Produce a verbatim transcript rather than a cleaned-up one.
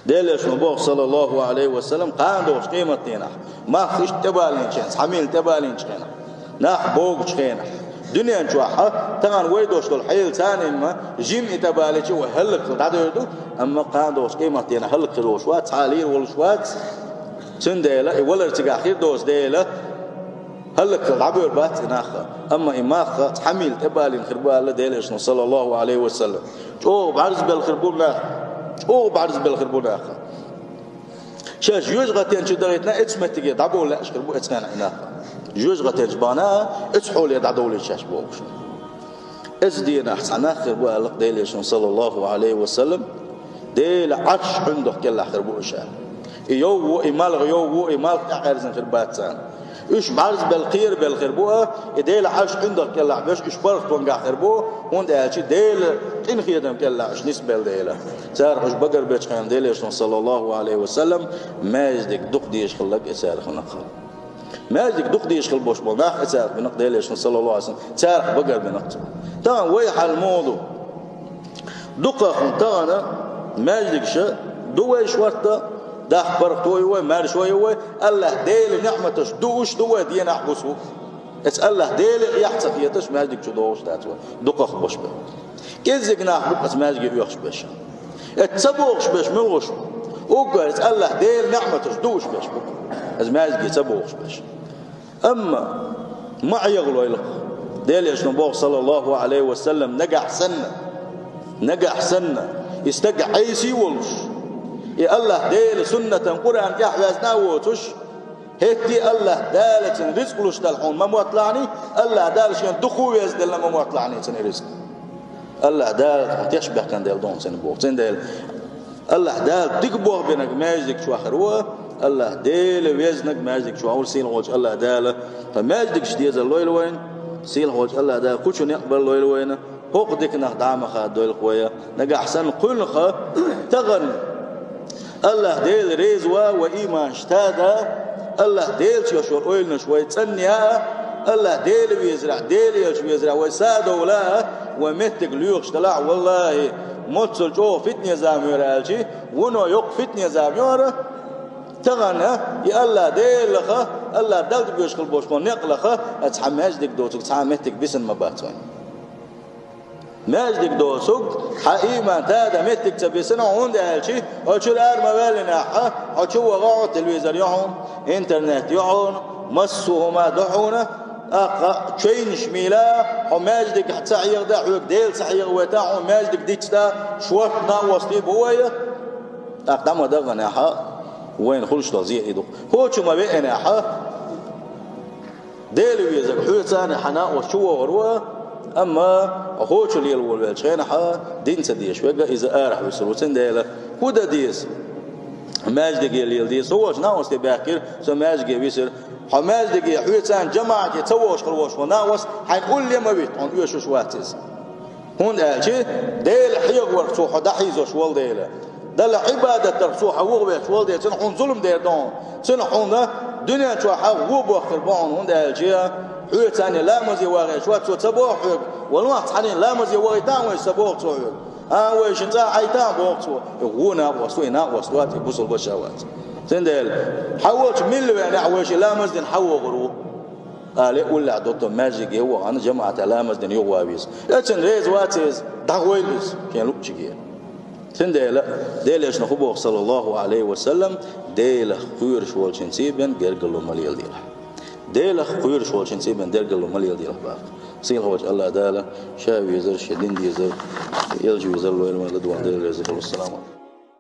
Делан Элчано боху, саллаллаху Ӏалайхи ва саллам, кхана долчу къематдийнахь, малх иштта тӀебалийначу хенахь, цхьа милла тӀебалийначу хенахь, нах богучу хенахь, дуьнен чохь а тахана вай долуш долу хьелаца а жима и тӀебалийча, вай хӀаллакьхила дӀадевр ду, амма кхана долчу къематдийнахь хӀаллакьхир волуш вац, цхьа а лийр волуш вац. Цундела и валар цигахь хир доцу дела, хӀаллакьхила дӀабевр бац и нах. Амма и малх цхьа милла тӀебалийна хир бу аьлла Делан Элчано, саллаллаху Ӏалайхи ва саллам. ЧӀогӀа бӀаьрзбелла хир бу нах. ЧӀогӀа бӀаьрзбелла хир бу нах. Шаьш жоьжахатин чу дахийтина, оцу меттиге дӀабовла лаьаш хир бу оцу хенахь и нах. Жоьжахатин чу бахана, оцу хьоле дӀадовлийта шаьш бохуш. Оцу дийнахь цхьа нах хир бу аьлла Делан Элчано, саллаллаху Ӏалайхи ва саллам, Делан Ӏаршан хьуьнах кӀелахь хир бу уьш аьлла. И йовво, и малх йовво, и малх тӀаьхьаьрзина хир бац царна. Уьш бӀаьрзбелла, кхерабелла хир бу а, и Делан Ӏаршан хьуьнах кӀелахь берш, уьш паргӀатонгахь хир бу, хӀунда аьлча Делан къинхетам кӀелахь уьш нисбелла дела. Царах уьш багарбечу хенахь Делан Элчано, саллаллаху Ӏалайхи ва саллам, маьждиг дукха дезаш хилларг и царах хилла. Маьждиг дукха дезаш хила болуш болу нах и царах бина-кх Делан Элчано, саллаллаху Ӏалайхи ва саллам, царах багарбина-кх цо. Тахана вай хьал муха ду? Дукхах тахана маьждигаш ду вай шортта, дахка паргӀато ю вай, маьршо ю вай, АллахӀ Делан неӀматаш дууш ду вай денахь, буса. Оцу АллахӀ Деле а эхь ца хеташ, маьждиг чу догӀуш дац вай, дукхах болуш бен. КӀеззиг нах бу-кх оцу маьждиге оьхуш берш. Оцу ца богӀуш берш муьлш бу? Уггар оцу АллахӀ Делан неӀматаш дууш берш бу-кх, оцу маьждиге ца богӀуш берш. Амма ма Ӏехалойла-кх. Делан Элчано боху, саллаллаху Ӏалайхи ва саллам, нагахь санна, нагахь санна, и стаг Ӏеса а волуш, и АллахӀ Делан суннатан, Къуръан тӀехь везна а воцуш, хӀетте а АллахӀ Дала цунна рицкъ луш дала хьуна ма мотталахьний, АллахӀ Дала шен дукха везделла ма мотталахьний цунна рицкъ. АллахӀ Дала тхьа теш баьккхина дела ду хьуна цунна боху. Цундела АллахӀ Дала дика боху бинарг маьждиг чохь хир ву, АллахӀ Дела везнарг маьждиг чохь ву, сийлахьчу АллахӀ Дала. Ткъа маьждигаш дезар лойла вайна, сийлахьчу АллахӀ Дала кху чу некъ бар лойла вайна, хӀокху диканах дӀа ма хададойла-кх вай. Нагахь санна кхуьллуш тахана АллахӀ Дела реза ван вай ийманаш тада, АллахӀ Делаца йолуш йолу ойланаш вай цӀанъян, АллахӀ Дела везарехь, Делан Элча везарехь вай садовлан, вай меттиг лоьхуш делахь, валлахӀи, моццул чӀогӀа фитне зама яра аьлча, вуно йоккха фитне зама яра. Тахана и АллахӀ Дела лаха, АллахӀ Далла тӀебоьжуш хила болуш болу некъ лаха, цхьа маьждиг доцург, цхьа меттиг бисина ма бац вайн. Маьждиг доцург, хьан ийман тада меттиг ца бисина, хӀунда аьлча хьо чуьра ара ма ваьллинехь, хьо чу ваха хьо, телевизор ю хьуна, интернет ю хьуна, массо а хӀума ду хьуна, тӀаккха чайнаш мийла, хьо маьждигехь ца хьегӀа, хьоьга Дела ца хьегӀавайта, хьуна маьждиг дицда, шортта накъостий бу вай. ТӀаккха дӀа ма даханехь, вайна хуьлуш долу зе и ду. ХӀочу ма веанехь, Дела везарг хьоьца а хьан накъост чу вогӀур ву, амма хӀочу лела волавеллачу хенахь, дин ца дезаш верг иза арахь висур ву. Цундела хӀун дан деза? Маьждиге лела деза. Со волчу накъостий баьхкира, со маьждиге висира. Хьо маьждиге хьоьца а жамаӀате ца вогӀуш хила волуш волу накъост хьайн улле ма витта, хьуна оьшуш вац иза. ХӀунда аьлча Дела хьехаварх цо хьо дӀахьийзош волу дела. Далла Ӏибадат дарх цо хьо вухаветташ волу дела, цуьнан хьуна зулам дер ду хьуна. Цуьнан хьуна дуьнен чохь хьан вон бохкур бу хьуна, хӀунда аьлча хьоьца цхьаьна ламазе вагӀийча вац цо, ца боху хьоьга, ван вахь цхьаьна ламазе вахийта а вайша, ца боху цо хьоьга. А, вайшин цӀа Ӏайта а боху цо. И вон накъост ву, и накъост вац, и бусалба ша вац. Цундела, хьан волчу милла веанехь, вайша ламаз дина хьан вогӀур ву? Али уллехь доттагӀа маьждиге вахана, жамаӀатехь ламаз дина юхаван веза. Эццахь реза вац иза, дӀагӀойла иза шен луъучуьнга. Цундела, Делан Элчано хӀун боху, саллаллаху Ӏалайхи ва саллам, Делах кхоьруш волчуьнца бен гергарло ма леладелахь. Делах кхоьруш волчуьнца бен гергарло ма леладелахь боху. Сийлахьчу АллахӀ Дала ша везар, шен дин дезар, элча везар лойла вайн ладогӀарна. Дела реза хуьлда. Ассаламу Ӏалайкум.